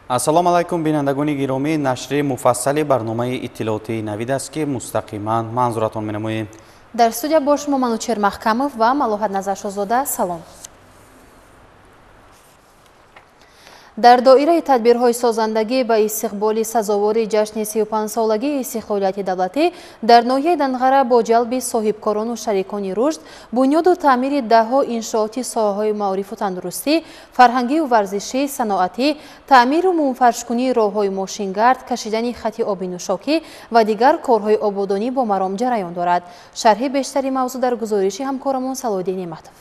Ассалому алайкум, бинандагони гиромӣ. Нашри муфассали барномаи иттилоотии Навид аст, ки мустақиман манзуратон менамоем. Дар студия бо шумо Манучер Маҳкамов ва Малоҳат Назаршозода. Салом. Дар доираи тадбирҳои созандагӣ ба истиқболи сазовори ҷашни 35-солагии истиқлолияти давлатӣ дар ноҳияи Данғара бо ҷалби соҳибкорону шарикони рушд, бунёду таъмири даҳҳо иншооти соҳаҳои маорифу тандурустӣ, фарҳангию варзишӣ, саноатӣ, таъмиру мумфаршкунии роҳҳои мошингард, кашидани хати оби нӯшокӣ ва дигар корҳои ободонӣ бо маром ҷараён дорад. Шарҳи бештари мавзӯъ дар гузориши ҳамкорамон Салоҳиддин Неъматов.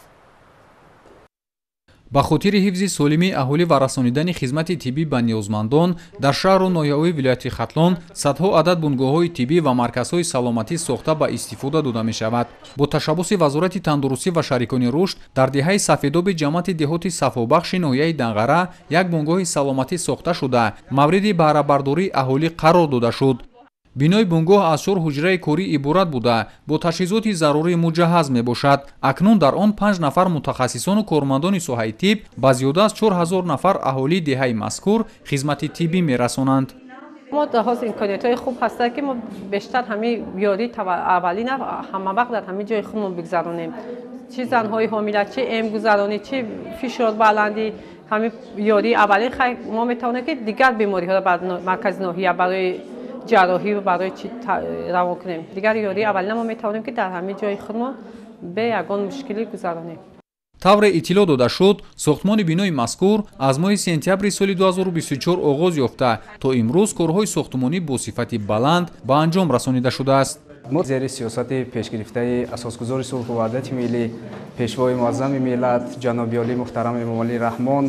Ба хотири ҳифзи солимии аҳолӣ ва расонидани хизмати тиббӣ ба ниёзмандон дар шаҳру ноҳияҳои вилояти Хатлон садҳо адад бунгоҳҳои тиббӣ ва марказҳои саломатӣ сохта ба истифода дода мешавад. Бо ташаббуси Вазорати тандурустӣ ва шарикони рушд дар деҳаи Сафедоби ҷамоати деҳоти Сафобахши ноҳияи Данғара як бунгоҳи саломатӣ сохта шуда, мавриди баҳрабардории аҳолӣ қарор дода шуд. Бинои бунгоҳ аз 4 ҳуҷраи корӣ иборат буда, бо таҷҳизоти зарурӣ муҷаҳҳаз мебошад. Акнун дар он 5 нафар мутахассисону кормандони соҳаи тиб ба зиёда аз 4000 нафар аҳолии деҳаи мазкур хизмати тиббӣ мерасонанд. Мо ҳозир имкониятҳои хуб ҳастанд, ки мо бештар ҳамин ёрии аввалина ҳама вақт дар ҳамин ҷои худмон бигзаронем. Чи занҳои ҳомила, чи эмгузаронӣ, чи фишорбаландӣ, ҳамин ёрии аввалин мо метавонем, ки дигар бемориҳоро ба маркази ноҳия барои ҷарроҳӣ ва барои чӣ равон кунем. Дигар ёрии аввалина мо метавонем, ки дар ҳамин ҷои худмон бе ягон мушкилӣ гузаронем. Тавре иттилоъ дода шуд, сохтмони бинои мазкур аз моҳи сентябри соли 2024 оғоз ёфта, то имрӯз корҳои сохтмонӣ бо сифати баланд ба анҷом расонида шудааст. Мо зери сиёсати пешгирифтаи асосгузори сулҳу ваҳдати миллӣ, пешвои муаззами миллат, ҷаноби олӣ муҳтарам Эмомалӣ Раҳмон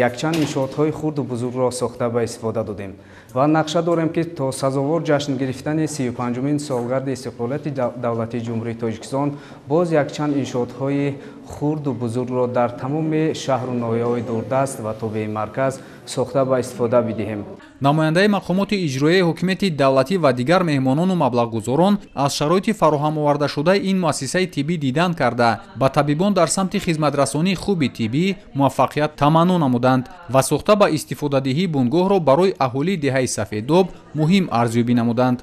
якчанд иншоотҳои хурду бузургро сохта ба истифода додем ва нақша дорем, ки то сазовор ҷашн гирифтани 35-умин солгарди истиқлолияти давлатии Ҷумҳурии Тоҷикистон боз якчанд иншоотҳои хурду бузургро дар тамоми шаҳру ноҳияҳои дурдаст ва тобеи марказ сохта ба истифода бидиҳем. Намояндаи мақомоти иҷроияи ҳокимияти давлатӣ ва дигар меҳмонону маблағгузорон аз шароити фароҳам овардашудаи ин муассисаи тиббӣ дидан карда, ба табибон дар самти хизматрасонии хуби тиббӣ муваффақият таманно намуданд ва сохта ба истифодадиҳии бунгоҳро барои аҳолии деҳаи Сафедоб муҳим арзёбӣ намуданд.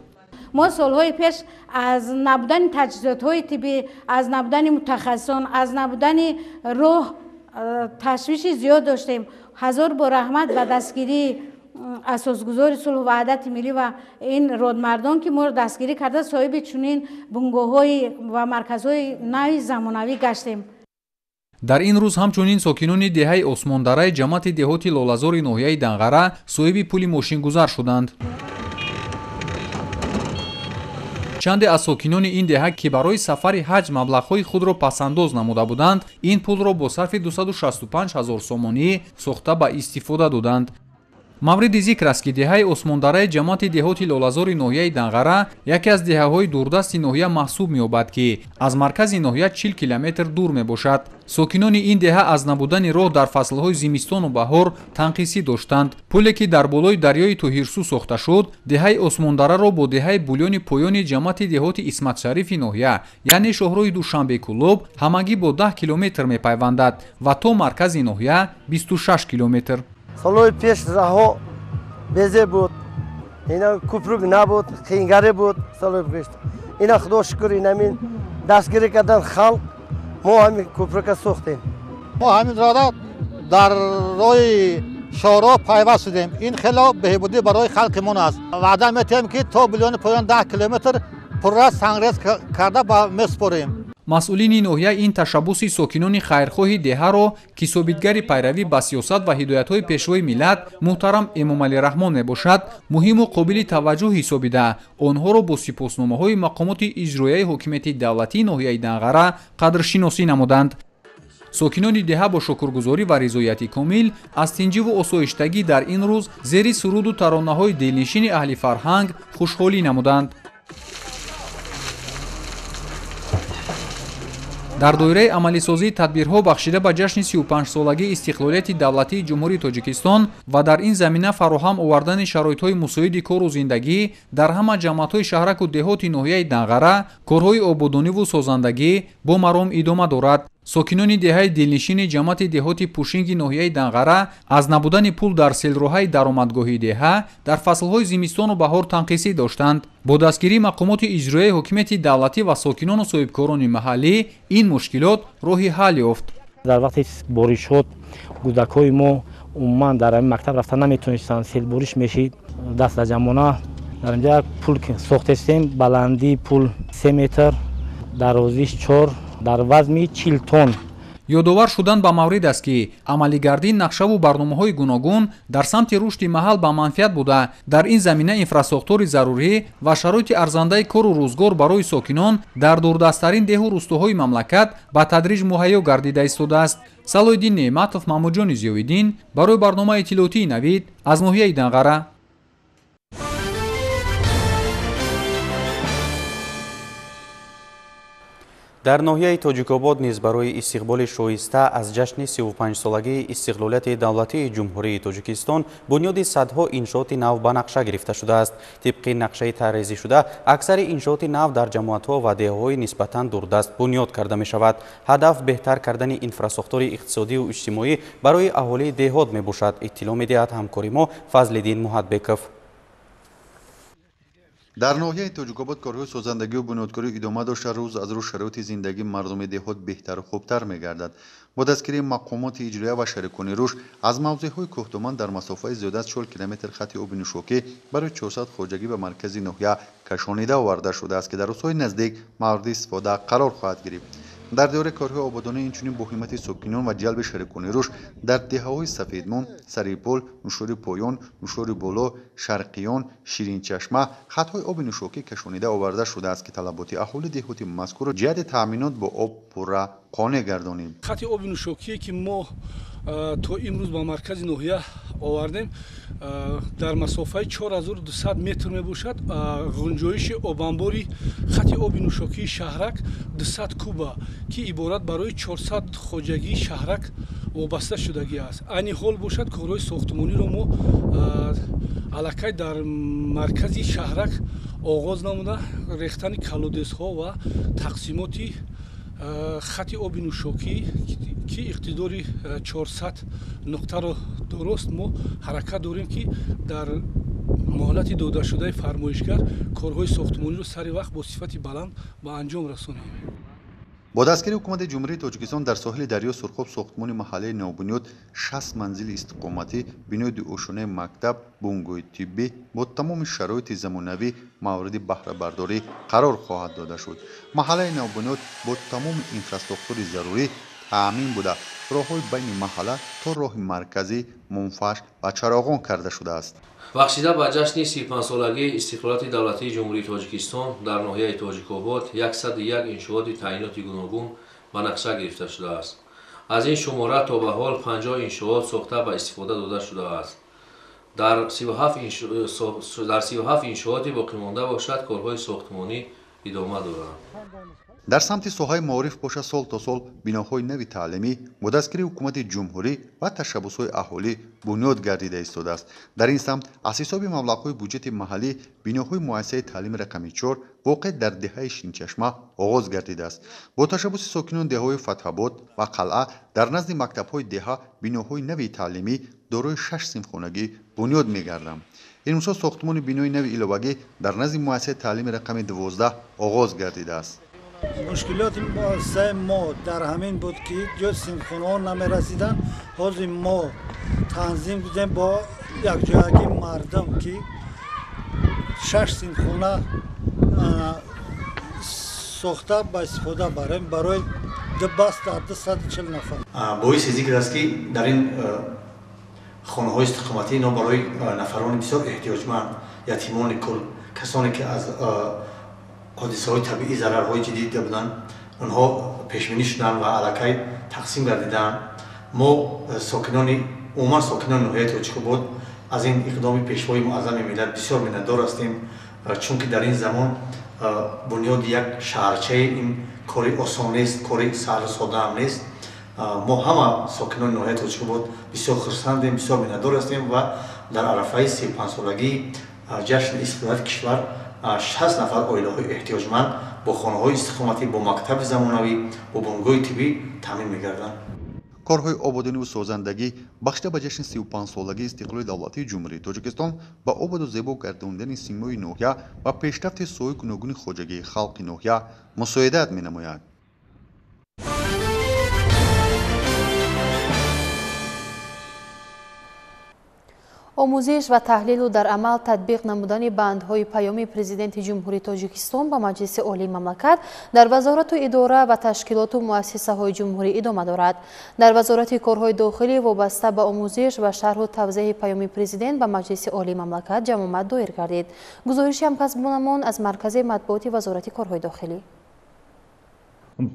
Мо солҳои пеш аз набудани таҷҳизотҳои тиббӣ, аз набудани мутахассисон, аз набудани роҳ ташвиши зиёд доштем. Ҳазор бор раҳмат ба дастгирии асосгузори сулҳу ваҳдати миллӣ ва ин родмардон, ки моро дастгирӣ карда, соҳиби чунин бунгоҳҳои ва марказҳои нави замонавӣ гаштем. Дар ин рӯз ҳамчунин сокинони деҳаи Осмондараи ҷамоати деҳоти Лолазори ноҳияи Данғара соҳиби пули мошингузар шуданд. Чанде аз сокинони ин деҳа, ки барои сафари ҳаҷ маблағҳои худро пасандоз намуда буданд, ин пулро бо сарфи 265 ҳазор сомонӣ сохта ба истифода доданд. Мавриди зикр аст, ки деҳаи Осмондараи ҷамоати деҳоти Лолазори ноҳияи Данғара яке аз деҳаҳои дурдасти ноҳия маҳсуб меёбад, ки аз маркази ноҳия 40 километр дур мебошад. Сокинони ин деҳа аз набудани роҳ дар фаслҳои зимистону баҳор танқисӣ доштанд. Пуле, ки дар болои дарёи Тоҳирсу сохта шуд, деҳаи Осмондараро бо деҳаи Булёни поёни ҷамоати деҳоти Исматшарифи ноҳия, яъне шоҳроҳи Душанбе-Кӯлоб, ҳамагӣ бо 10 километр мепайвандад ва то маркази ноҳия 26 километр. Солҳои пеш раҳо безе буд, ина купрук набуд, қиингарӣ буд солҳои пеш. Ина худо шукр, инамин дастгирӣ кардан халқ, мо ҳамин купрука сохтем. Мо ҳамин роҳро дар роҳи шоҳроҳ пайваст шудем. Ин хело беҳбудӣ барои халқи мон аст. Ваъда метиҳем, ки то Булёни поён 10 километр пурра сангрез карда ба месупорем. Масъулини ноҳия ин ташаббуси сокинони хайрхоҳи деҳаро, ки собитгари пайравӣ ба сиёсат ва ҳидоятҳои пешвои миллат муҳтарам Эмомалӣ Раҳмон мебошад, муҳиму қобили таваҷҷӯҳ ҳисобида, онҳоро бо сипосномаҳои мақомоти иҷроияи ҳокимияти давлатии ноҳияи Данғара қадршиносӣ намуданд. Сокинони деҳа бо шукргузорӣ ва ризояти комил аз тинҷиву осоиштагӣ дар ин рӯз зери суруду таронаҳои дилнишини аҳли фарҳанг хушҳолӣ намуданд. Дар доираи амалисозии тадбирҳо бахшида ба ҷашни 35-солагии истиқлолияти давлатии Ҷумҳурии Тоҷикистон ва дар ин замина фароҳам овардани шароитҳои мусоиди кору зиндагӣ дар ҳама ҷамоатҳои шаҳраку деҳоти ноҳияи Данғара корҳои ободониву созандагӣ бо маром идома дорад. Сокинони деҳаи дилнишини ҷамоати деҳоти Пушинги ноҳияи Данғара аз набудани пул дар селроҳаи даромадгоҳи деҳа дар фаслҳои зимистону баҳор танқисӣ доштанд. Бо дастгирии мақомоти иҷроияи ҳокимияти давлатӣ ва сокинону соҳибкорони маҳаллӣ ин мушкилот роҳи ҳал ёфт. Дар вақти боришот кӯдакҳои мо умуман дар ҳамин мактаб рафта наметонистанд, селбориш мешид. Дастаҷамъона дар инҷа пул сохтестем, баландии пул 3 метр, дарозиш 4, дар вазни 40 тонн. Ёдовар шудан ба маврид аст, ки амалигардии нақшаву барномаҳои гуногун дар самти рушди маҳал ба манфиат буда, дар ин замина инфрасохтори зарурӣ ва шароити арзандаи кору рӯзгор барои сокинон дар дурдасттарин деҳу рӯстоҳои мамлакат ба тадриҷ муҳайё гардида истодааст. Салоҳиддин Неъматов, Маҳмудҷони Зиёвиддин барои барномаи иттилоотии Навид аз ноҳияи Данғара. Дар ноҳияи Тоҷикобод низ барои истиқболи шоиста аз ҷашни 35-солагии истиқлолияти давлатии Ҷумҳурии Тоҷикистон бунёди садҳо иншооти нав ба нақша гирифта шудааст. Тибқи нақшаи тарҳрезишуда, аксари иншооти нав дар ҷамоатҳо ва деҳаҳои нисбатан дурдаст бунёд карда мешавад. Ҳадаф беҳтар кардани инфрасохтори иқтисодию иҷтимоӣ барои аҳолии деҳот мебошад, иттилоъ медиҳад ҳамкори мо Фазлиддин Муҳатбеков. Дар ноҳияи Тоҷикобод корҳои созандагию бунёдкорӣ идома дошта, рӯз аз рӯз шароити зиндагии мардуми деҳот беҳтару хубтар мегардад. Бо дастгирии мақомоти иҷроия ва шарикони рушд аз мавзеъҳои кӯҳдоман дар масофаи зиёда аз 4 километр хати оби нӯшокӣ барои 400 хоҷагӣ ба маркази ноҳия кашонида оварда шудааст, ки дар рӯзҳои наздик мавриди истифода қарор хоҳад гирифт. Дар доираи корҳои ободонӣ инчунин бо ҳиммати сокинон ва ҷалби шарикони рушд дар деҳаҳои Сафедмон, Сарипул, Нушори Поён, Нушори Боло, Шарқиён, Ширинчашма хатҳои оби нӯшокӣ кашонида оварда шудааст, ки талаботи аҳоли деҳоти мазкурро ҷиҳати таъминот бо об пурра қонеъ гардонид. Хати оби нӯшокие, ки мо то имрӯз ба маркази ноҳия овардем, дар масофаи 4200 метр мебошад. Ғунҷоиши обанбори хати оби нӯшокии шаҳрак 200 куба, ки иборат барои 400 хоҷагии шаҳрак вобаста шудагӣ аст. Айни ҳол бошад, корҳои сохтмониро мо аллакай дар маркази шаҳрак оғоз намуда, рехтани колодезҳо ва тақсимоти хати оби нӯшокӣ, ки иқтидори 400 нуқтаро дуруст, мо ҳаракат дорем, ки дар муҳлати додашудаи фармоишгар корҳои сохтмониро сари вақт бо сифати баланд ба анҷом расонем. Бо дастгирии ҳукумати Ҷумҳурии Тоҷикистон дар соҳили дарёи Сурхоб сохтмони маҳаллаи навбунёд 60 манзили истиқоматӣ, бинои ошонаи мактаб, бунгоҳи тиббӣ бо тамоми шароити замонавӣ мавриди баҳрабардорӣ қарор хоҳад дода шуд. Маҳаллаи навбунёд бо тамоми инфрасохтори зарурӣ таъмин буда, роҳҳои байни маҳалла то роҳи марказӣ мунфаш ва чароғон карда шудааст. Бахшида ба ҷашни 35-солагии истиқлолияти давлатии Ҷумҳурии Тоҷикистон дар ноҳияи Тоҷикобод 101 иншооти таъиноти гуногун ба нақша гирифта шудааст. Аз ин шумора то ба ҳол 50 иншоот сохта ба истифода дода шудааст. Дар 37 иншооти боқимонда бошад, корҳои сохтмонӣ идома доранд. Дар самти соҳаи маориф боша, сол то сол биноҳои нави таълимӣ бо дастгирии ҳукумати ҷумҳурӣ ва ташаббусҳои аҳолӣ бунёд гардида истодааст. Дар ин самт аз ҳисоби маблағҳои буҷети маҳаллӣ биноҳои муассисаи таълими рақами 4 воқеъ дар деҳаи Ширинчашма оғоз гардидааст. Бо ташаббуси сокинони деҳаҳои Фатҳобод ва Қалъа дар назди мактабҳои деҳа биноҳои нави таълимӣ дорои 6 синфхонагӣ бунёд мегарданд. Имсол сохтмони бинои нави иловагӣ дар назди муассисаи таълими рақами 12 оғоз гардидааст. Мушкилоти муассисаи мо дар ҳамин буд, ки ҷои синфхонаҳо намерасиданд. Ҳозир мо танзим гузем бо якҷоягии мардум, ки 6 синфхона сохта ба истифода барем барои 240 нафар. Боиси зикр аст, ки дар ин хонаҳои истиқоматӣ ино барои нафарони бисёр эҳтиёҷманд, ятимони кул, касоне ки аз ҳодисаҳои табиӣ зарарҳои ҷиддӣ дида буданд, онҳо пешбинӣ шуданд ва аллакай тақсим гардиданд. Мо сокинони умуман сокинони ноҳияи Тоҷикобод аз ин иқдоми пешвои муаззами миллат бисёр миннатдор ҳастем, чунки дар ин замон бунёди як шаҳрчаи ин кори осон нест, кори саҳлу сода ҳам нест. Мо ҳама сокинони ноҳияи Тоҷикобод бисёр хурсандем, бисёр миннатдор ҳастем ва дар арафаи 35-солагии ҷашни истиқлолияти кишвар 60 нафар оилаҳои эҳтиёҷманд бо хонаҳои истиқоматӣ, бо мактаби замонавӣ, бо бунгоҳи тиббӣ таъмин мегарданд. Корҳои ободониву созандагӣ бахшида ба ҷашни 35-солагии истиқлоли давлатии Ҷумҳурии Тоҷикистон ба ободу зебо гардондани симои ноҳия ва пешрафти соҳаи гуногуни хоҷагии халқи ноҳия мусоидат менамояд. Омӯзиш ва таҳлилу дар амал татбиқ намудани бандҳои паёми Президенти Ҷумҳурии Тоҷикистон ба Маҷлиси Олии мамлакат дар вазорату идора ва ташкилоту муассисаҳои ҷумҳурӣ идома дорад. Дар Вазорати корҳои дохилӣ вобаста ба омӯзиш ва шарҳу тавзеҳи паёми Президент ба Маҷлиси Олии мамлакат ҷамъомад доир гардид. Гузориши ҳамкасбонамон аз маркази матбуоти Вазорати корҳои дохилӣ.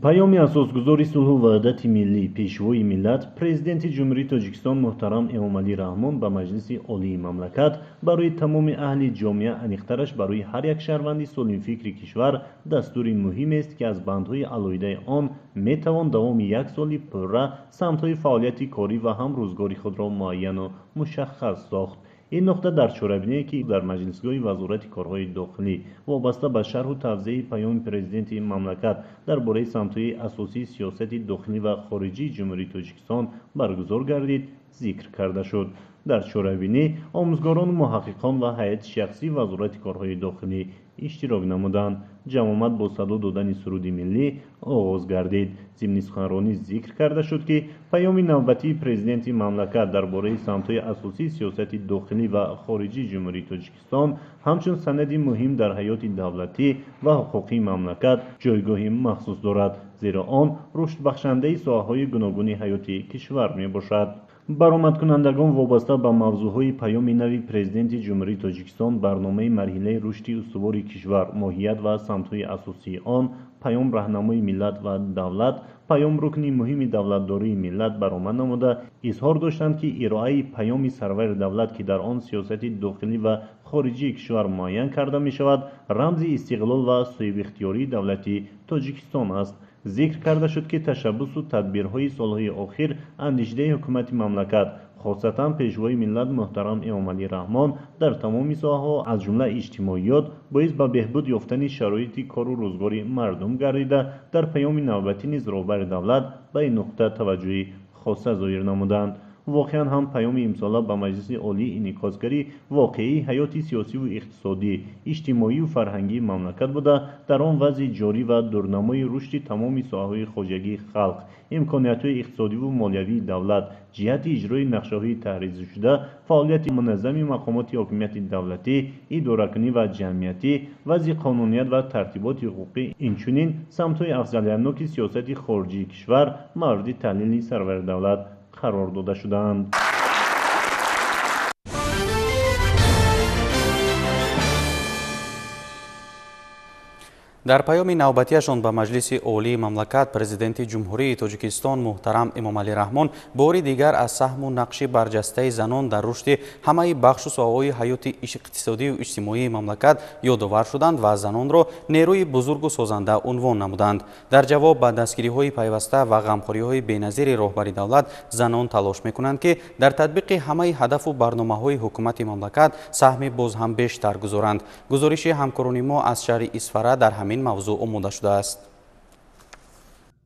Паёми асосгузори сулҳу ваҳдати миллӣ, Пешвои миллат, Президенти Ҷумҳурии Тоҷикистон муҳтарам Эмомалӣ Раҳмон ба Маҷлиси Олии мамлакат барои тамоми аҳли ҷомеа, аниқтараш барои ҳар як шаҳрванди солимфикри кишвар дастури муҳимест, ки аз бандҳои алоҳидаи он метавон давоми як соли пурра самтҳои фаъолияти корӣ ва ҳам рӯзгори худро муайяну мушаххас сохт. Ин нуқта дар чорабиние, ки дар маҷлисгоҳи Вазорати корҳои дохилӣ вобаста ба шарҳу тавзеҳи паёми Президенти мамлакат дар бораи самтҳои асосии сиёсати дохилӣ ва хориҷии Ҷумҳурии Тоҷикистон баргузор гардид, зикр карда шуд. Дар чорабинӣ омӯзгорону муҳаққиқон ва ҳайати шахсии Вазорати корҳои дохилӣ иштирок намуданд. Ҷамъомад бо садо додани суруди миллӣ оғоз гардид. Зимни суханронӣ зикр карда шуд, ки паёми навбатии Президенти мамлакат дар бораи самтҳои асосии сиёсати дохилӣ ва хориҷии Ҷумҳурии Тоҷикистон ҳамчун санади муҳим дар ҳаёти давлатӣ ва ҳуқуқии мамлакат ҷойгоҳи махсус дорад, зеро он рушдбахшандаи соҳаҳои гуногуни ҳаёти кишвар мебошад. Баромадкунандагон вобаста ба мавзӯъҳои паёми нави Президенти Ҷумҳурии Тоҷикистон, барномаи марҳилаи рушди устувори кишвар, моҳият ва самтҳои асосии он, паём раҳнамои миллат ва давлат, паём рукни муҳими давлатдории миллат баромад намуда, изҳор доштанд, ки ироаи паёми сарвари давлат, ки дар он сиёсати дохилӣ ва хориҷии кишвар муайян карда мешавад, рамзи истиқлол ва соҳибихтиёрии давлати Тоҷикистон аст. Зикр карда шуд, ки ташаббусу тадбирҳои солҳои охир андешидаи ҳукумати мамлакат, хосатан Пешвои миллат муҳтарам Эмомалӣ Раҳмон дар тамоми соҳаҳо, аз ҷумла иҷтимоиёт, боис ба беҳбуд ёфтани шароити кору рӯзгори мардум гардида, дар паёми навбатӣ низ роҳбари давлат ба ин нуқта таваҷҷӯҳи хоса зоҳир намуданд. Воқеан ҳам паёми имсола ба Маҷлиси Олӣ инъикосгари воқеии ҳаёти сиёсиву иқтисодӣ, иҷтимоию фарҳангии мамлакат буда, дар он вазъи ҷорӣ ва дурнамои рушди тамоми соҳаҳои хоҷагии халқ, имкониятҳои иқтисодиву молиявии давлат, ҷиҳати иҷрои нақшаҳои таҳризшуда, фаъолияти муназзами мақомоти ҳокимияти давлатӣ, идоракунӣ ва ҷамъиятӣ, вазъи қонуният ва тартиботи ҳуқуқӣ, инчунин самтҳои афзалиятноки сиёсати хориҷии кишвар мавриди таҳлили сарвари давлат қарор дода шудаанд. Дар паёми навбатиашон ба Маҷлиси Олии мамлакат Президенти Ҷумҳурии Тоҷикистон муҳтарам Эмомалӣ Раҳмон бори дигар аз саҳму нақши барҷастаи занон дар рушди ҳамаи бахшу соҳаҳои ҳаёти иқтисодию иҷтимоии мамлакат ёдовар шуданд ва занонро нерӯи бузургу созанда унвон намуданд. Дар ҷавоб ба дастгириҳои пайваста ва ғамхориҳои беназири роҳбари давлат занон талош мекунанд, ки дар татбиқи ҳамаи ҳадафу барномаҳои ҳукумати мамлакат саҳми боз ҳам бештар гузоранд. Гузориши ҳамкорони мо аз шаҳри Исфара дар ҳамин мавзӯъ омода шудааст.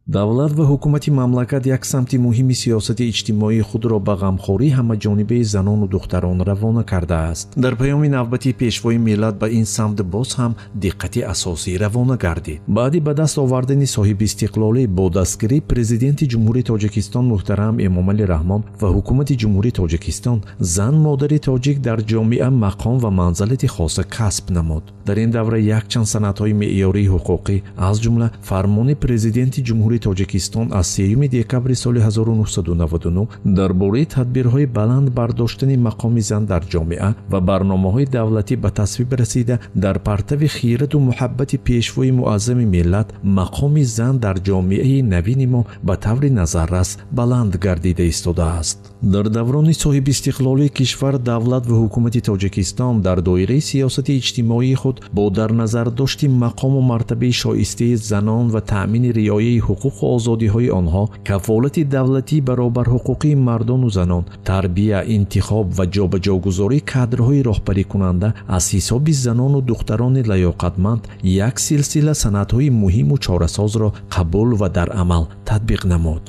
Давлат ва ҳукумати мамлакат як самти муҳими сиёсати иҷтимоии худро ба ғамхории ҳамаҷонибаи занону духтарон равона кардааст. Дар паёми навбатии Пешвои миллат ба ин самт боз ҳам диққати асосӣ равона гардид. Баъди ба даст овардани соҳибистиқлолӣ бо дастгирии Президенти Ҷумҳурии Тоҷикистон муҳтарам Эмомалӣ Раҳмон ва ҳукумати Ҷумҳурии Тоҷикистон, зан модари тоҷик дар ҷомеа мақом ва манзалати хоса касб намуд. Дар ин давра якчанд санадҳои меъёрии ҳуқуқӣ, аз ҷумла фармони Президенти Ҷумҳурии Тоҷикистон аз 3 декабри соли 1999 дар бораи тадбирҳои баланд бардоштани мақоми зан дар ҷомеа ва барномаҳои давлатӣ ба тасвиб расида, дар партави хирату муҳаббати Пешвои муаззами миллат мақоми зан дар ҷомеаи навини мо ба таври назаррас баланд гардида истодааст. Дар даврони соҳибистиқлолии кишвар давлат ва ҳукумати Тоҷикистон дар доираи сиёсати иҷтимоии худ бо дар назар дошти мақому мартабаи шоистаи занон ва таъмини риояи ҳуқуқи ҳуқуқу озодиҳои онҳо, кафолати давлатии баробарҳуқуқии мардону занон, тарбия, интихоб ва ҷобаҷогузории кадрҳои роҳбарикунанда аз ҳисоби занону духтарони лаёқатманд як силсила санадҳои муҳиму чорасозро қабул ва дар амал татбиқ намуд.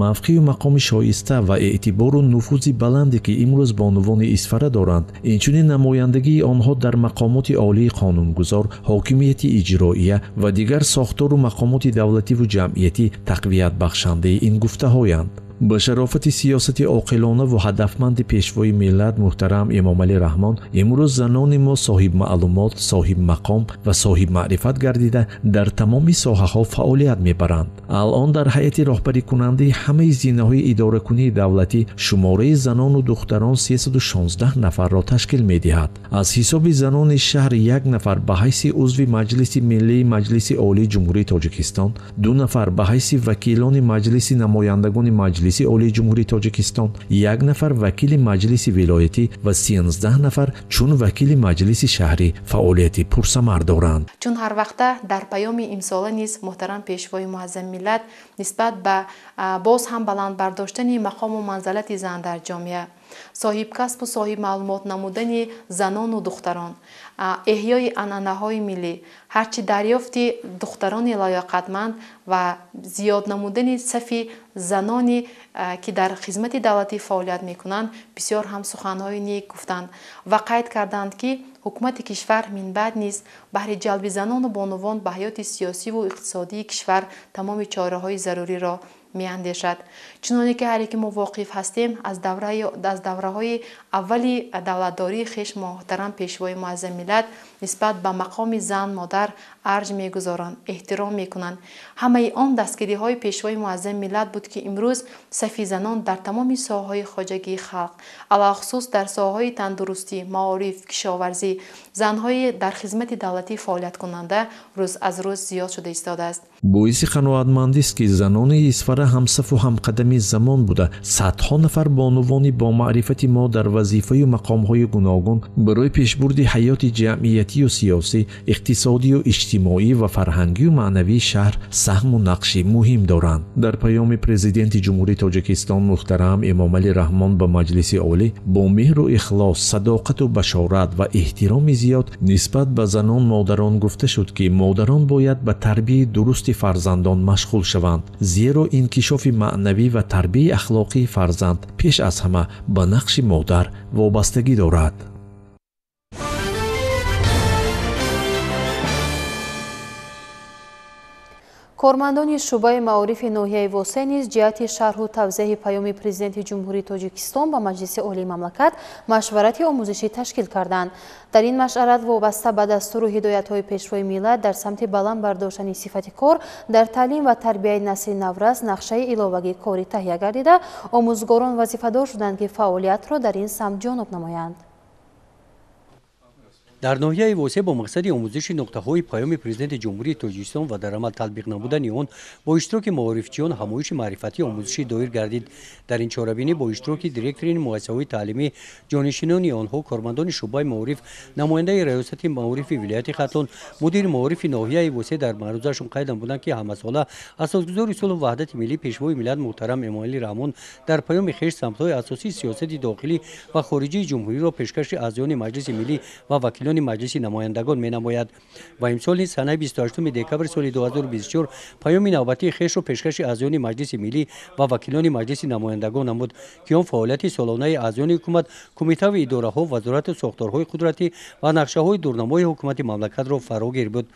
Мавқею мақоми шоиста ва эътибору нуфузи баланде, ки имрӯз бонувони Исфара доранд, инчунин намояндагии онҳо дар мақомоти олии қонунгузор, ҳокимияти иҷроия ва дигар сохтору мақомоти давлативу ҷамъиятӣ тақвиятбахшандаи ин гуфтаҳоянд. Ба шарофати сиёсати оқилонаву ҳадафманди Пешвои миллат муҳтарам Эмомалӣ Раҳмон имрӯз занони мо соҳибмаълумот, соҳибмақом ва соҳибмаърифат гардида дар тамоми соҳаҳо фаъолият мебаранд. Алъон дар ҳайати роҳбарикунандаи ҳамаи зинаҳои идоракунии давлатӣ шумораи занону духтарон 316 нафарро ташкил медиҳад. Аз ҳисоби занони шаҳр як нафар ба ҳайси узви Маҷлиси Миллии Маҷлиси Олии Ҷумҳурии Тоҷикистон, 2 нафар ба ҳайси вакилони Маҷлиси Намояндагони Маҷлиси Олии Ҷумҳурии Тоҷикистон, 1 нафар вакили Маҷлиси вилоятӣ ва 13 нафар чун вакили Маҷлиси шаҳрӣ фаъолияти пурсамар доранд. Чун ҳар вақта дар паёми имсола низ муҳтарам Пешвои муаззами миллат нисбат ба боз ҳам баланд бардоштани мақому манзалати зан дар ҷомеа, соҳибкасбу соҳибмаълумот намудани занону духтарон, эҳёи анъанаҳои миллӣ, ҳарчи дарёфти духтарони лоёқатманд ва зиёд намудани сафи занони, ки дар хизмати давлатӣ фаъолият мекунанд, бисёр ҳам суханҳои нек гуфтанд ва қайд карданд, ки ҳукумати кишвар минбаъд низ баҳри ҷалби занону бонувон ба ҳаёти сиёсиву иқтисодии кишвар тамоми чораҳои заруриро меандешад. Чуноне ки ҳар яке мо воқиф ҳастем, аз давраҳои аввали давлатдории хеш муҳтарам Пешвои муаззами миллат нисбат ба мақоми зан модар арҷ мегузоранд, эҳтиром мекунанд. Ҳамаи он дастгириҳои Пешвои муаззами миллат буд, ки имрӯз сафи занон дар тамоми соҳаҳои хоҷагии халқ, алалхусус дар соҳаҳои тандурустӣ, маориф, кишоварзӣ, занҳои дар хизмати давлатӣ фаъолияткунанда рӯз аз рӯз зиёд шуда истодааст. Боиси қаноатмандист, ки занони Исфара ҳамсафу ҳамқадами замон буда, садҳо нафар бонувони бомаърифати мо дар вазифаю мақомҳои гуногун барои пешбурди ҳаёти ҷамъиятию сиёсӣ, иқтисодию иҷтимоӣ ва фарҳангию маънавии шаҳр саҳму нақши муҳим доранд. Дар паёми Президенти Ҷумҳурии Тоҷикистон муҳтарам Эмомалӣ Раҳмон ба Маҷлиси Олӣ бо меҳру ихлос, садоқату башорат ва эҳтироми зиёд нисбат ба занон модарон гуфта шуд, ки модарон бояд ба тарбияи дурусти фарзандон машғул шаванд, зеро инкишофи маънавӣ ва тарбияи ахлоқии фарзанд пеш аз ҳама ба нақши модар вобастагӣ дорад. Кормандони шӯъбаи маорифи ноҳияи Восе низ ҷиҳати шарҳу тавзеҳи паёми Президенти Ҷумҳурии Тоҷикистон ба Маҷлиси Олии мамлакат машварати омӯзишӣ ташкил карданд. Дар ин машварат вобаста ба дастуру ҳидоятҳои Пешвои миллат дар самти баланд бардоштани сифати кор дар таълим ва тарбияи насли наврас нақшаи иловагии корӣ таҳия гардида, омӯзгорон вазифадор шуданд, ки фаъолиятро дар ин самт ҷонуб намоянд. Дар ноҳияи Восе бо мақсади омӯзиши нуқтаҳои паёми Президенти Ҷумҳурии Тоҷикистон ва дар амал татбиқ намудани он бо иштироки маорифчиён ҳамоиши маърифатии омӯзишӣ доир гардид. Дар ин чорабинӣ бо иштироки директори муассисаҳои таълимӣ, ҷонишинони онҳо, кормандони шӯъбаи маориф, намояндаи раёсати маорифи вилояти Хатлон, мудири маорифи ноҳияи Восе дар маърузаашон қайд намуданд, ки ҳамасола асосгузори сулҳу ваҳдати миллӣ Пешвои миллат муҳтарам Эмомалӣ Раҳмон дар паёми хеш самтҳои асосии сиёсати дохилӣ ва хориҷии ҷумҳуриро пешкаши аъзоёни Маҷлиси Миллӣ ва вакилони Маҷлиси намояндагон менамояд. Ва имсол низ санаи 28 декабри соли 2024 паёми навбатии хешро пешкаши аъзоёни Маҷлиси Миллӣ ва вакилони Маҷлиси намояндагон намуд, ки он фаъолияти солонаи аъзоёни ҳукумат, кумитаву идораҳо, вазорату сохторҳои қудратӣ ва нақшаҳои дурнамои ҳукумати мамлакатро фарогир буд.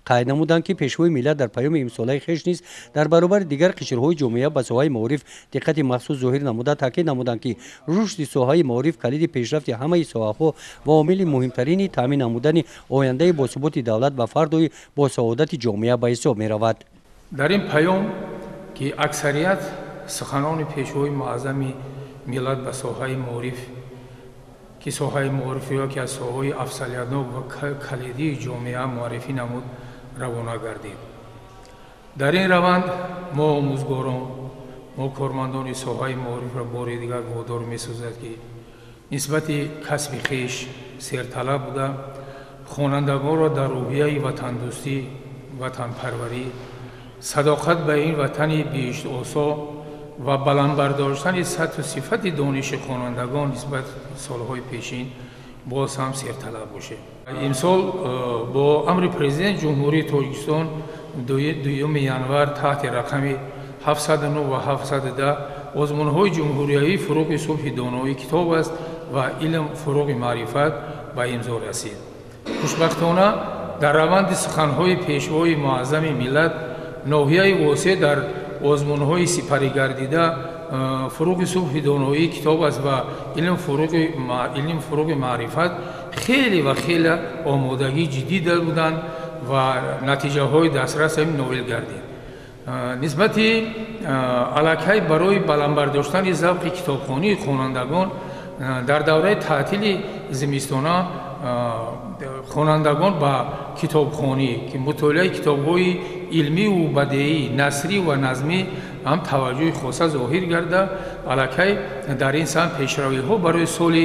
Қайд намуданд, ки Пешвои миллат дар паёми имсолаи хеш низ дар баробари дигар қишрҳои ҷомеа ба соҳаи маориф диққати махсус зоҳир намуда, таъкид намуданд, ки рушди соҳаи маориф калиди пешрафти ҳамаи соҳаҳо ва омили муҳимтарини таъмин намудани ояндаи босуботи давлат ва фардои босаодати ҷомеа ба ҳисоб меравад. Дар ин паём, ки аксарият суханони Пешвои муаззами миллат ба соҳаи маориф, ки соҳаи маориф яке аз соҳаҳои афзалиятнок ва калидии ҷомеа муаррифӣ намуд, равона гардид. Дар ин раванд мо омӯзгорон, мо кормандони соҳаи маорифро бори дигар водор месозад, ки нисбати касби хеш серталаб буда, хонандагонро дар рӯҳияи ватандӯстӣ, ватанпарварӣ, Садоқат ба ин ватани биҳиштосо ва баланд бардоштани сатҳу сифати дониши хонандагон нисбат солҳои пешин боз ҳам серталаб бошем. Имсол бо амри Президенти Ҷумҳурии Тоҷикистон 2 январ таҳти рақами 709 ва 710 озмунҳои ҷумҳуриявии фуруғи субҳи доноӣ китоб аст ва илм фуруғи маърифат ба имзо расид. Хушбахтона дар раванди суханҳои пешвои муаззами миллат ноҳияи Восеъ дар озмунҳои сипаригардида фуруғи субҳи доноӣ китоб аст ва илм фуруғи маърифат хеле ва хеле омодагии ҷиддӣ буданд ва натиҷаҳои дастрас ҳам ноил гардид. Нисбати аллакай барои баланд бардоштани завқи китобхонии хонандагон дар давраи таътили зимистона хонандагон ба китобхонӣ, ки мутолиаи китобҳои илмиву бадеӣ, насрӣ ва назмӣ ҳам таваҷҷӯҳи хоса зоҳир гарда, аллакай дар ин самт пешравиҳо барои соли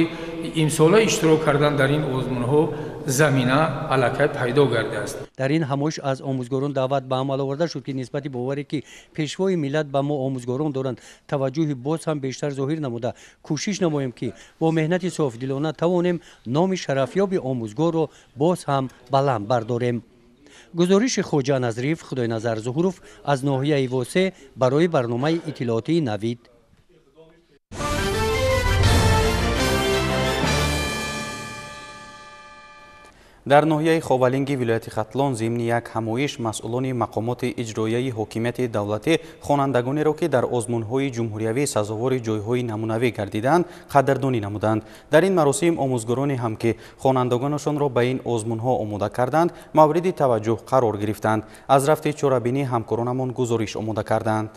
имсола иштирок кардан дар ин озмунҳо замина аллакай пайдо гардааст. Дар ин ҳамоиш аз омӯзгорон даъват ба амал оварда шуд, ки нисбати боваре ки пешвои миллат ба мо омӯзгорон доранд, таваҷҷӯҳи боз ҳам бештар зоҳир намуда, кӯшиш намоем, ки бо меҳнати софдилона тавонем номи шарафёби омӯзгорро боз ҳам баланд бардорем. Гузориши Хоҷа Назриев, Худойназар Зуҳуров аз ноҳияи Восеъ барои барномаи иттилоотии Навид. Дар ноҳияи Ховалинги вилояти Хатлон зимни як ҳамоиш масъулони мақомоти иҷроияи ҳокимияти давлатӣ хонандагонеро, ки дар озмунҳои ҷумҳуриявӣ сазовори ҷойҳои намунавӣ гардиданд, қадрдонӣ намуданд. Дар ин маросим омӯзгороне ҳам, ки хонандагонашонро ба ин озмунҳо омода карданд, мавриди таваҷҷӯҳ қарор гирифтанд. Аз рафти чорабинӣ ҳамкоронамон гузориш омода карданд.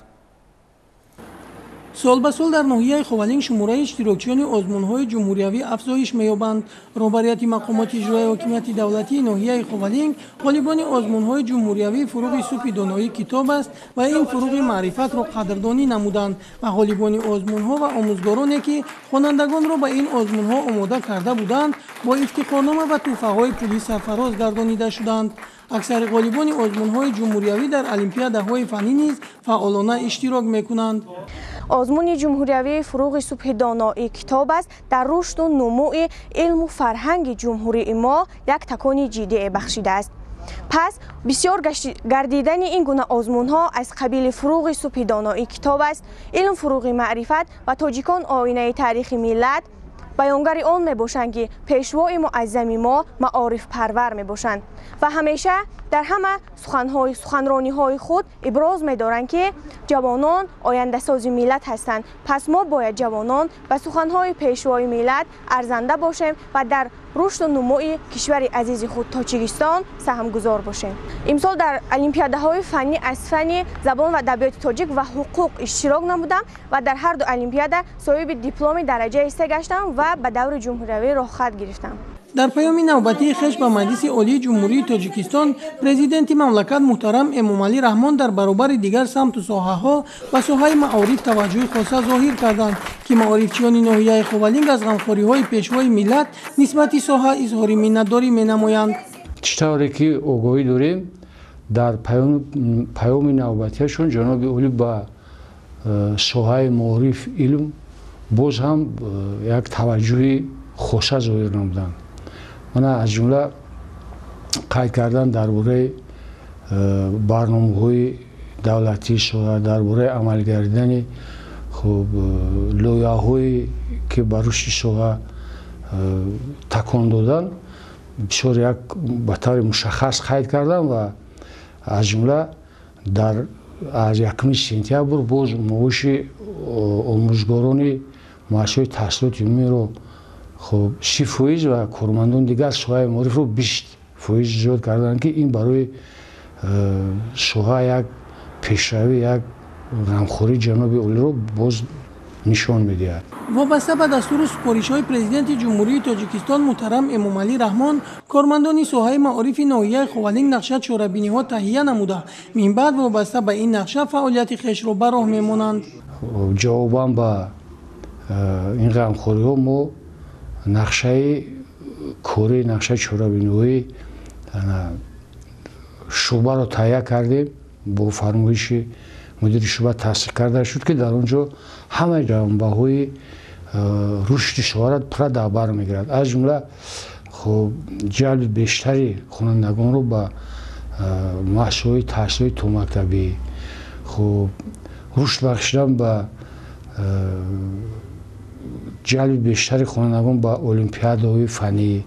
Сол ба сол дар ноҳияи Ховалинг шумораи иштирокчиёни озмунҳои ҷумҳуриявӣ афзоиш меёбанд. Роҳбарияти мақомоти иҷроияи ҳокимияти давлатии ноҳияи Ховалинг ғолибони озмунҳои ҷумҳуриявии фуруғи субҳи доноӣ китоб аст ва ин фуруғи маърифатро қадрдонӣ намуданд ва ғолибони озмунҳо ва омӯзгороне, ки хонандагонро ба ин озмунҳо омода карда буданд, бо ифтихорнома ва тӯҳфаҳои пулӣ сарфароз гардонида шуданд. Аксари ғолибони озмунҳои ҷумҳуриявӣ дар олимпиадаҳои фаннӣ низ фаъолона иштирок мекунанд. Озмуни ҷумҳуриявии фуруғи субҳи доноӣ китоб аст дар рушду нумӯи илму фарҳанги ҷумҳурии мо як такони ҷиддие бахшидааст. Пас бисёр гардидани ин гуна озмунҳо аз қабили фуруғи субҳи доноӣ китоб аст, илм фуруғи маърифат ва тоҷикон оинаи таърихи миллат баёнгари он мебошанд, ки пешвои муаззами мо маорифпарвар мебошанд ва ҳамеша дар ҳама суханрониҳои худ иброз медоранд, ки ҷавонон ояндасози миллат ҳастанд. Пас мо бояд ҷавонон ба суханҳои пешвои миллат арзанда бошем ва дар рушду нумӯи кишвари азизи худ Тоҷикистон саҳмгузор бошем. Имсол дар олимпиадаҳои фаннӣ аз фанни забон ва адабиёти тоҷик ва ҳуқуқ иштирок намудам ва дар ҳар ду олимпиада соҳиби дипломи дараҷаи 3 гаштам ва ба даври ҷумҳуриявӣ роҳхат гирифтам. Дар паёми навбатии хеш ба Маҷлиси Олии Ҷумҳурии Тоҷикистон Президенти мамлакат муҳтарам Эмомалӣ Раҳмон дар баробари дигар самту соҳаҳо ба соҳаи маориф таваҷҷӯҳи хоса зоҳир карданд, ки маорифчиёни ноҳияи Ховалинг аз ғамхориҳои пешвои миллат нисбати соҳа изҳори миннатдорӣ менамоянд. Чӣ тавре ки огоҳӣ дорем, дар паёми навбатиашон ҷаноби олӣ ба соҳаи маориф илм боз ҳам як таваҷҷӯҳи хоса зоҳир намуданд. Мана аз ҷумла қайд кардан дар бораи барномаҳои давлатии соҳа, дар бораи амалгардидани лоиҳаҳое ки ба рушди соҳа такон додан, бисёр як ба таври мушаххас қайд кардан ва аз ҷумла дар аз 1 сентябр боз маоши омӯзгорони муассисаҳои таҳсилоти умумиро 30% ва кормандони дигар соҳаи маорифро 20% зиёд карданд, ки ин барои соҳа як пешравӣ, як ғамхории ҷаноби олиро боз нишон медиҳад. Вобаста ба дастуру супоришҳои Президенти Ҷумҳурии Тоҷикистон муҳтарам Эмомалӣ Раҳмон, кормандони соҳаи маорифи ноҳияи Ховалинг нақша чорабиниҳо таҳия намуда, минбаъд вобаста ба ин нақша фаъолияти хешро ба роҳ мемонанд. Ҷавобан ба ин ғамхориҳо мо нақшаи кори, нақшаи чорабиниҳои шӯъбаро таҳия кардем. Бо фармоиши мудири шӯъба тасдиқ карда шуд, ки дар он ҷо ҳамаи ҷанбаҳои рушди шоҳара пурра дар бар мегирад, аз ҷумла хуб ҷалби бештари хонандагонро ба муассисаҳои таҳсилоти томактабӣ, хуб рушд бахшидан ба ҷалби бештари хонандагон ба олимпиадаҳои фаннӣ,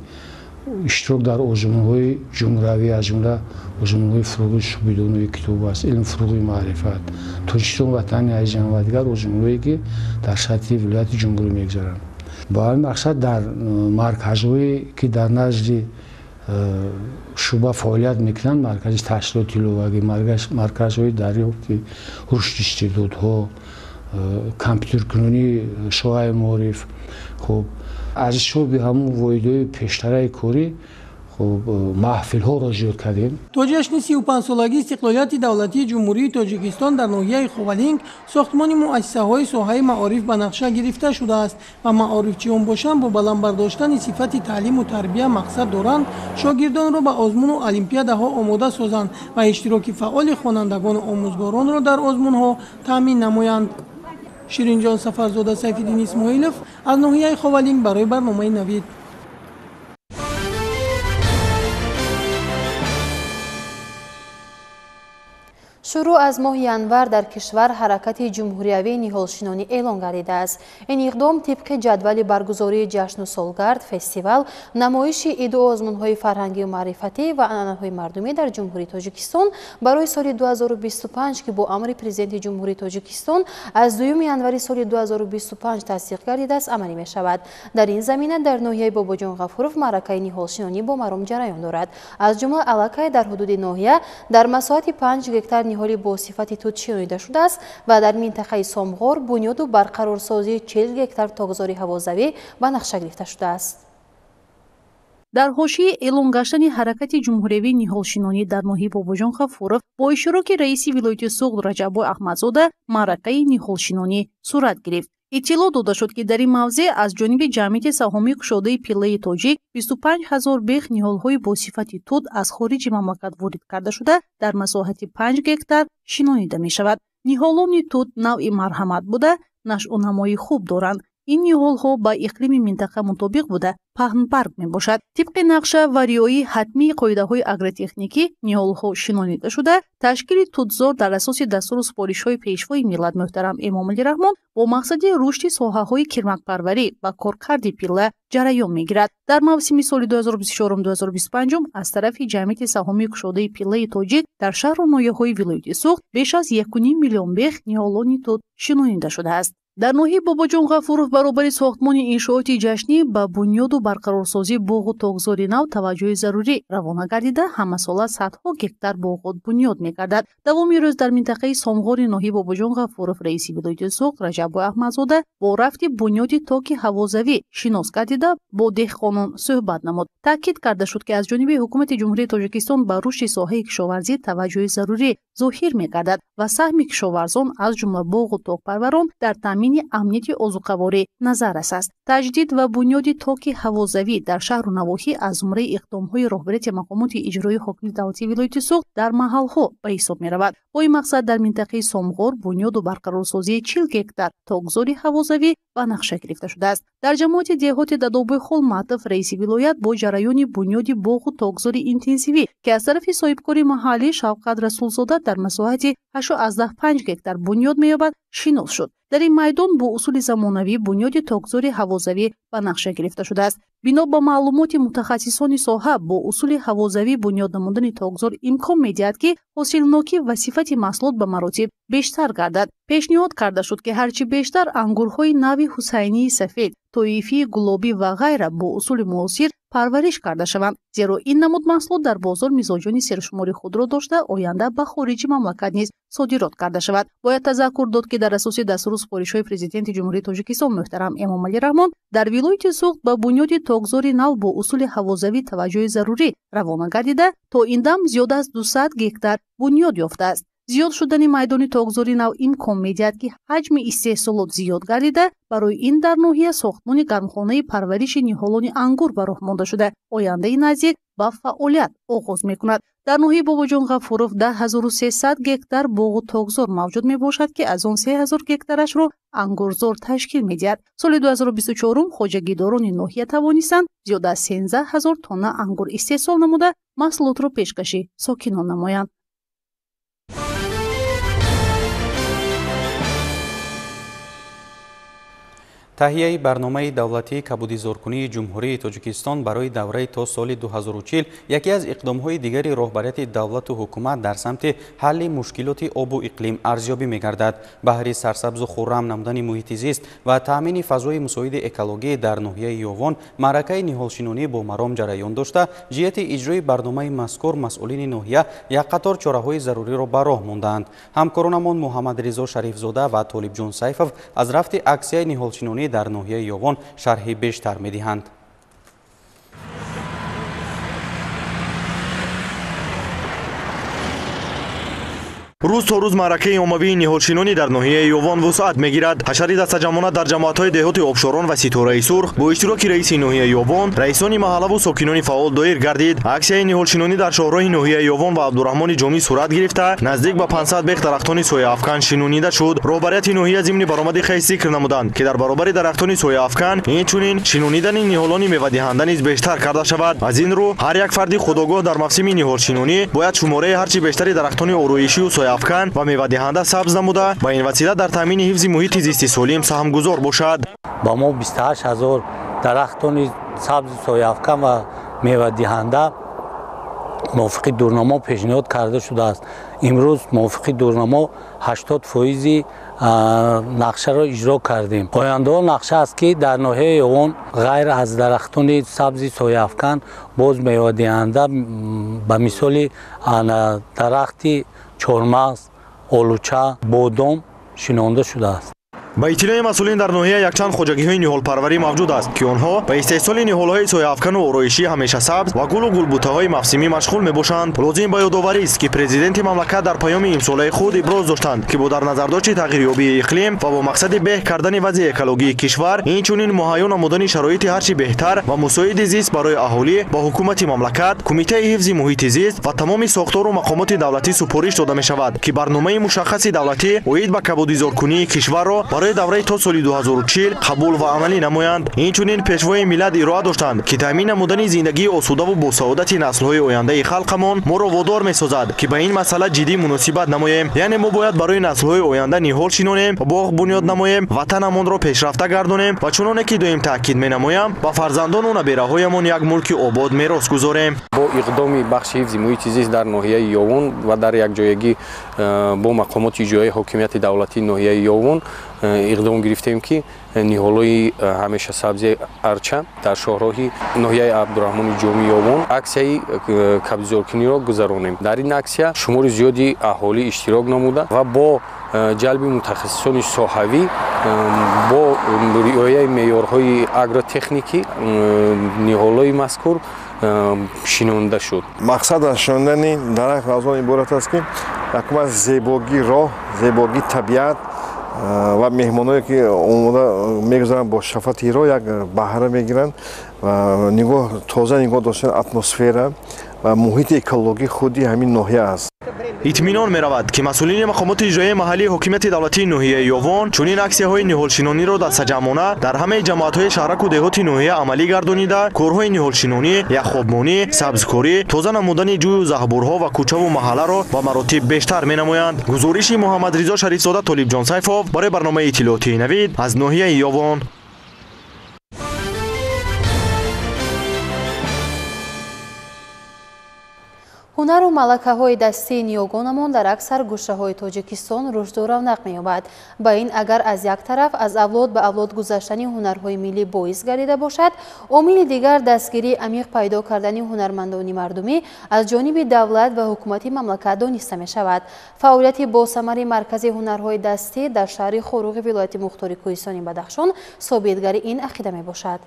иштирок дар озмунҳои ҷумҳуриявӣ, аз ҷумла озмунҳои фурӯғи субҳи донои китоб аст, илм фурӯғи маърифат, Тоҷикистон ватани азизам ва дигар озмунҳое, ки дар сатҳи вилояти ҷумҳурӣ мегузаранд. Ба ҳамин мақсад дар марказҳое, ки дар назди шӯъба фаъолият мекунанд, маркази таҳсилоти иловагӣ, марказҳои дарёфти рушди истеъдодҳо, компютеркунонии соҳаи маориф, хуб аз ҳисоби ҳамун воҳидҳои пештараи корӣ хуб маҳфилҳоро зиёд кардем. То ҷашни 35-солагии истиқлолияти давлатии Ҷумҳурии Тоҷикистон дар ноҳияи Ховалинг сохтмони муассисаҳои соҳаи маориф ба нақша гирифта шудааст ва маорифчиён бошанд бо баланд бардоштани сифати таълиму тарбия мақсад доранд шогирдонро ба озмуну олимпиадаҳо омода созанд ва иштироки фаъоли хонандагону омӯзгоронро дар озмунҳо таъмин намоянд. Ширинҷон Сафарзода, Сайфиддин Исмоилов аз ноҳияи Ховалинг барои барномаи Навид. Шурӯъ аз моҳи январ дар кишвар ҳаракати ҷумҳуриявии ниҳолшинонӣ эълон гардидааст. Ин иқдом тибқи ҷадвали баргузории ҷашну солгард, фестивал, намоиши иду озмунҳои фарҳангию маърифатӣ ва анъанаҳои мардумӣ дар Ҷумҳурии Тоҷикистон барои соли 2025, ки бо амри Президенти Ҷумҳурии Тоҷикистон аз 2 январи соли 2025 тасдиқ гардидааст, амалӣ мешавад. Дар ин замина дар ноҳияи Бобоҷон Ғафуров маъракаи ниҳолшинонӣ бо маром ҷараён дорад. Аз ҷумла аллакай дар ҳудуди ноҳия дар масоҳати 5 гектар ниҳоли бо сифати тут шинонида шудааст ва дар минтақаи Сомғор бунёду барқарорсозии 40 гектар токзори ҳавозавӣ ба нақша гирифта шудааст. Дар ҳошияи эълон гаштани ҳаракати ҷумҳуриявии ниҳолшинонӣ дар ноҳияи Бобоҷон Ғафуров бо иштироки раиси вилояти Суғд Раҷаббой Аҳмадзода маъракаи ниҳолшинонӣ сурат гирифт. Иттилоъ дода шуд, ки дар ин мавзеъ аз ҷониби ҷамъияти саҳомии кушодаи пиллаи тоҷик 25 000 бех ниҳолҳои бо сифати тут аз хориҷи мамлакат ворид карда шуда, дар масоҳати 5 гектар шинонида мешавад. Ниҳолони тут навъи марҳамат буда, нашъунамои хуб доранд. Ин ниҳолҳо ба иқлими минтақа мутобиқ буда, паҳнбарг мебошад. Тибқи нақша ва риояи ҳатмии қоидаҳои агротехникӣ ниҳолҳо шинонида шуда, ташкили тутзор дар асоси дастуру супоришҳои пешвои миллат муҳтарам Эмомалӣ Раҳмон бо мақсади рушди соҳаҳои кирмакпарварӣ ва коркарди пилла ҷараён мегирад. Дар мавсими соли 2024-2025 аз тарафи ҷамъияти саҳомии кушодаи пиллаи тоҷик дар шаҳру ноҳияҳои вилояти Суғд беш аз 1,5 миллион бех ниҳолони тут шинонида шудааст. Дар ноҳияи Бобоҷон Ғафуров баробари сохтмони иншооти ҷашнӣ ба бунёду барқарорсозии боғу токзори нав таваҷҷӯҳи зарурӣ равона гардида, ҳамасола садҳо гектар боғот бунёд мегардад. Давоми рӯз дар минтақаи Сомғори ноҳияи Бобоҷон Ғафуров раиси вилояти Суғд Раҷаббой Аҳмадзода бо рафти бунёди токи ҳавозавӣ шинос гардида, бо деҳқонон суҳбат намуд. Таъкид карда шуд, ки аз ҷониби ҳукумати Ҷумҳурии Тоҷикистон ба рушди соҳаи кишоварзӣ таваҷҷӯҳи зарурӣ зоҳир мегардад ва саҳми кишоварзон аз ҷумла боғу токпарварон дар таъмини амнияти озуқаворӣ назаррас аст. Таҷдид ва бунёди токи ҳавозавӣ дар шаҳру навоҳӣ аз зумраи иқдомҳои роҳбарияти мақомоти иҷроии ҳокимияти давлатии вилояти Суғд дар маҳалҳо ба ҳисоб меравад. Бо ин мақсад дар минтақаи Сомғор бунёду барқарорсозии 40 гектар токзори ҳавозавӣ ба нақша гирифта шудааст. Дар ҷамоати деҳоти Дадобои Холматов раиси вилоят бо ҷараёни бунёди боғу токзори интенсивӣ, ки аз тарафи соҳибкори маҳаллӣ Шавқат Расулзода дар масоҳати 8,5 гектар бунёд меёбад, шинос шуд. Дар ин майдон бо усули замонавӣ бунёди токзори ҳавозавӣ ба нақша гирифта шудааст. Бино ба маълумоти мутахассисони соҳа, бо усули ҳавозавӣ бунёд намудани токзор имкон медиҳад, ки ҳосилнокӣ ва сифати маҳсулот ба маротиб бештар гардад. Пешниҳод карда шуд, ки ҳарчи бештар ангурҳои нави ҳусайнии сафед, тоифии гулобӣ ва ғайра бо усули муосир парвариш карда шаванд, зеро ин намуд маҳсулот дар бозор мизоҷони сершумори худро дошта, оянда ба хориҷи мамлакат низ содирот карда шавад. Бояд тазаккур дод, ки дар асоси дастуру супоришҳои Президенти Ҷумҳурии Тоҷикистон муҳтарам Эмомалӣ Раҳмон дар вилояти Суғд ба бунёди токзори нав бо усули ҳавозавӣ таваҷҷӯҳи зарурӣ равона гардида, то ин дам зиёда аз 200 гектар бунёд ёфтааст. Зиёд шудани майдони токзори нав имкон медиҳад, ки ҳаҷми истеҳсолот зиёд гардида, барои ин дар ноҳия сохтмони гармхонаи парвариши ниҳолони ангур ба роҳ монда шуда, ояндаи наздик ба фаъолият оғоз мекунад. Дар ноҳияи Бобоҷон Ғафуров 10300 гектар боғу токзор мавҷуд мебошад, ки аз он 3000 гектарашро ангурзор ташкил медиҳад. Соли 2024 хоҷагидорони ноҳия тавонистанд зиёда аз 13000 тонна ангур истеҳсол намуда, маҳсулотро пешкаши сокинон намоянд. Таҳияи барномаи давлатии кабудизоркунии Ҷумҳурии Тоҷикистон барои давраи то соли 2040 яке аз иқдомҳои дигари роҳбарияти давлату ҳукумат дар самти ҳалли мушкилоти обу иқлим арзёбӣ мегардад. Баҳри сарсабзу хуррам намудани муҳити зист ва таъмини фазои мусоиди экологӣ дар ноҳияи Ёвон маъракаи ниҳолшинонӣ бо маром ҷараён дошта, ҷиҳати иҷрои барномаи мазкур масъулини ноҳия як қатор чораҳои заруриро ба роҳ мондаанд. Ҳамкоронамон Муҳаммадризо Шарифзода ва Толибҷон Сайфов аз рафти аксияи ниҳолшинонӣ дар ноҳияи Ёвон шарҳи бештар медиҳанд. Рӯз то рӯз маъракаи оммавии ниҳолшинонӣ дар ноҳияи Ёвон вусъат мегирад. Ҳашари дастаҷамъона дар ҷамоатҳои деҳоти Обшорон ва Ситораи Сурх бо иштироки раиси ноҳияи Ёвон, раисони маҳаллаву сокинони фаъол доир гардид. Аксияи ниҳолшинонӣ дар шоҳроҳи ноҳияи Ёвон ва Абдураҳмони Ҷомӣ сурат гирифта, наздик ба 500 бех дарахтони сояафкан шинонида шуд. Роҳбарияти ноҳия зимни баромади хеш зикр намуданд, ки дар баробари дарахтони сояафкан инчунин шинонидани ниҳолони мевадиҳанда низ бештар карда шавад. Аз ин рӯ ҳар як фарди худогоҳ дар мавсими ниҳолшинонӣ бояд шумораи ҳарчи бештари дарахтони ороишию сояафкан ва мевадиҳанда сабз намуда ва ин васила дар таъмини ҳифзи муҳити зисти солим саҳмгузор бошад. Ба мо 28000 дарахтони сабзи сояафкан ва мевадиҳанда мувофиқи дурнамо пешниҳод карда шудааст. Имрӯз мувофиқи дурнамо 80% нақшаро иҷро кардем. Ояндаҳо нақша аст, ки дар ноҳияи Ёвон ғайр аз дарахтони сабзи сояафкан боз мевадиҳанда ба мисоли дарахти чормағз, олуча, бодом шинонда шудааст. Ба иттилои масъулин дар ноҳия якчанд хоҷагиҳои ниҳолпарварӣ мавҷуд аст, ки онҳо ба истеҳсоли ниҳолҳои сояафкану ороишӣ ҳамеша сабз ва гулу гулбутаҳои мавсимӣ машғул мебошанд. Лозим ба ёдоварист, ки президенти мамлакат дар паёми имсолаи худ иброз доштанд, ки бо дар назардошти тағйирёбии иқлим ва бо мақсади беҳ кардани вазъи экологии кишвар, инчунин муҳайё намудани шароити ҳарчи беҳтар ва мусоиди зист барои аҳолӣ ба ҳукумати мамлакат, кумитаи ҳифзи муҳити зист ва тамоми сохтору мақомоти давлатӣ супориш дода мешавад, ки барномаи мушаххаси давлатӣ оид ба кабудизоркунии кишварро барои давраи то соли 2040 қабул ва амалӣ намоянд. Инчунин пешвои миллат ироа доштанд, ки таъмин намудани зиндагии осудаву босаодати наслҳои ояндаи халқамон моро водор месозад, ки ба ин масъала ҷиддӣ муносибат намоем. Яъне мо бояд барои наслҳои оянда ниҳол шинонем, боғ бунёд намоем, ватанамонро пешрафта гардонем ва чуноне ки доим таъкид менамоям, ба фарзандону набераҳоямон як мулки обод мерос гузорем. Бо иқдоми бахши ҳифзи муҳити зист дар ноҳияи Ёвон ва дар якҷоягӣ бо мақомоти иҷроияи ҳокимияти давлатии ноҳияи Ёвон иқдом гирифтем, ки ниҳолҳои ҳамеша сабзи арча дар шоҳроҳи ноҳияи Абдураҳмони Ҷомӣ Ёвон аксияи кабудизоркуниро гузаронем. Дар ин аксия шумори зиёди аҳолӣ иштирок намуда ва бо ҷалби мутахассисони соҳавӣ бо риояи меъёрҳои агротехникӣ ниҳолҳои мазкур шинонда шуд. Мақсад аз шинондани дарахт аз он иборат аст, ки якум аз зебогии роҳ, зебогии табиат ва меҳмоное ки омода мегузаранд бо шафати роҳ як баҳра мегиранд ва нигоҳ тоза нигоҳ доштани атмосфера ва муҳити экологии худи ҳамин ноҳия аст. Итминон меравад, ки масъулини мақомоти иҷроияи маҳаллии ҳокимияти давлатии ноҳияи Ёвон чунин аксияҳои ниҳолшинониро дастаҷамъона дар ҳамаи ҷамоатҳои шаҳраку деҳоти ноҳия амалӣ гардонида, корҳои ниҳолшинонӣ, яхобмонӣ, сабзкорӣ, тоза намудани ҷӯю заҳбурҳо ва кӯчаву маҳалларо ба маротиб бештар менамоянд. Гузориши Муҳаммадризо Шарифзода, Толибҷон Сайфов барои барномаи иттилоотии Навид аз ноҳияи Ёвон. Ҳунару малакаҳои дастии ниёгонамон дар аксар гӯшаҳои Тоҷикистон рушду равнақ меёбад. Ба ин агар аз як тараф аз авлод ба авлод гузаштани ҳунарҳои миллӣ боис гардида бошад, омили дигар дастгирии амиқ пайдо кардани ҳунармандони мардумӣ аз ҷониби давлат ва ҳукумати мамлакат дониста мешавад. Фаъолияти босамари Маркази ҳунарҳои дастӣ дар шаҳри Хоруғи вилояти Мухтори Кӯҳистони Бадахшон собитгари ин ақида мебошад.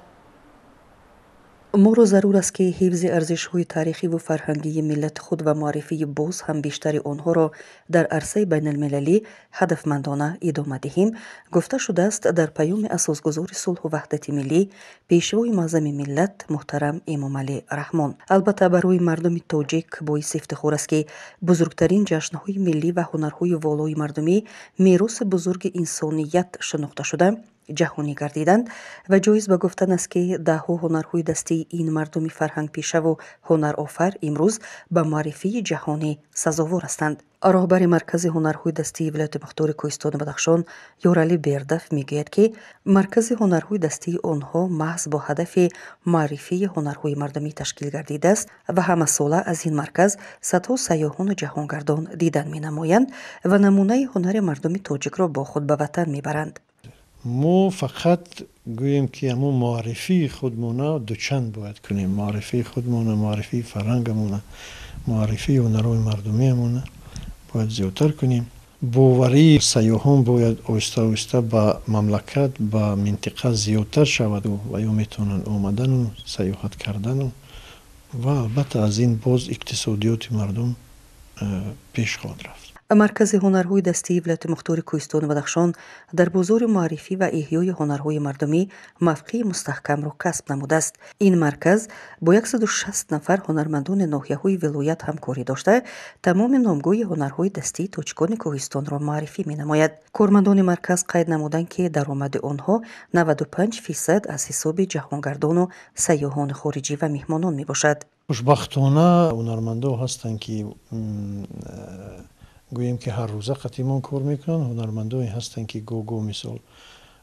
Моро зарур аст, ки ҳифзи арзишҳои таърихиву фарҳангии миллати худ ва муаррифии боз ҳам бештари онҳоро дар арсаи байналмилалӣ ҳадафмандона идома диҳем, гуфта шудааст дар паёми асосгузори сулҳу ваҳдати миллӣ, пешвои муаззами миллат муҳтарам Эмомалӣ Раҳмон. Албатта, барои мардуми тоҷик боиси ифтихор аст, ки бузургтарин ҷашнҳои миллӣ ва ҳунарҳои волои мардумӣ мероси бузурги инсоният шинохта шуда ҷаҳонӣ гардиданд ва ҷоиз ба гуфтан аст, ки даҳҳо ҳунарҳои дастии ин мардуми фарҳангпешаву ҳунарофар имрӯз ба муаррифии ҷаҳонӣ сазовор ҳастанд. Роҳбари Маркази ҳунарҳои дастии вилояти мухтори Кӯҳистони Бадахшон Ёралӣ Бердов мегӯяд, ки маркази ҳунарҳои дастии онҳо маҳз бо ҳадафи муаррифии ҳунарҳои мардумӣ ташкил гардидааст ва ҳамасола аз ин марказ садҳо сайёҳону ҷаҳонгардон дидан менамоянд ва намунаи ҳунари мардуми тоҷикро бо худ ба ватан мебаранд. Мо фақат гӯем, ки ҳамун муаррифии худмона дучанд бояд кунем. Муаррифии худмона, муаррифии фарҳангамона, муаррифии ҳунарҳои мардумиамона бояд зиёдтар кунем. Боварии сайёҳон бояд оҳиста оҳиста ба мамлакат, ба минтиқа зиёдтар шавад ва ё метавонанд омадану сайёҳат кардану ва албатта аз ин боз иқтисодиёти мардум пеш хоҳад рафт. Маркази ҳунарҳои дастии вилояти мухтори Кӯҳистони Бадахшон дар бозори муаррифӣ ва эҳёи ҳунарҳои мардумӣ мавқеи мустаҳкамро касб намудааст. Ин марказ бо 160 нафар ҳунармандони ноҳияҳои вилоят ҳамкорӣ дошта, тамоми номгӯи ҳунарҳои дастии тоҷикони Кӯҳистонро муаррифӣ менамояд. Кормандони марказ қайд намуданд, ки даромади онҳо 95% аз ҳисоби ҷаҳонгардону сайёҳони хориҷӣ ва меҳмонон мебошад. Хушбахтона, ҳунармандо ҳастанд, ки гӯем, ки ҳар рӯза қатимон кор мекунанд, ҳунармандое ҳастанд, ки гоҳ-гоҳ мисол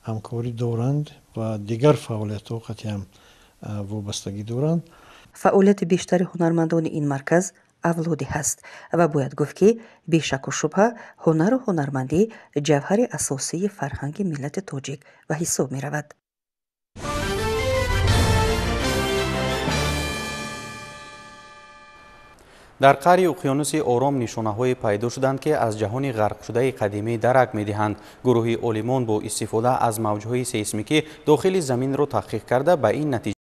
ҳамкорӣ доранд ва дигар фаъолиятҳо қатъиам вобастагӣ доранд. Фаъолияти бештари ҳунармандони ин марказ авлодӣ ҳаст ва бояд гуфт, ки бешаку шубҳа ҳунару ҳунармандӣ ҷавҳари асосии фарҳанги миллати тоҷик ба ҳисоб меравад. Дар қаъри уқёнуси Ором нишонаҳое пайдо шуданд, ки аз ҷаҳони ғарқшудаи қадимӣ дарак медиҳанд. Гурӯҳи олимон бо истифода аз мавҷҳои сейсмикӣ дохили заминро таҳқиқ карда, ба ин натиҷа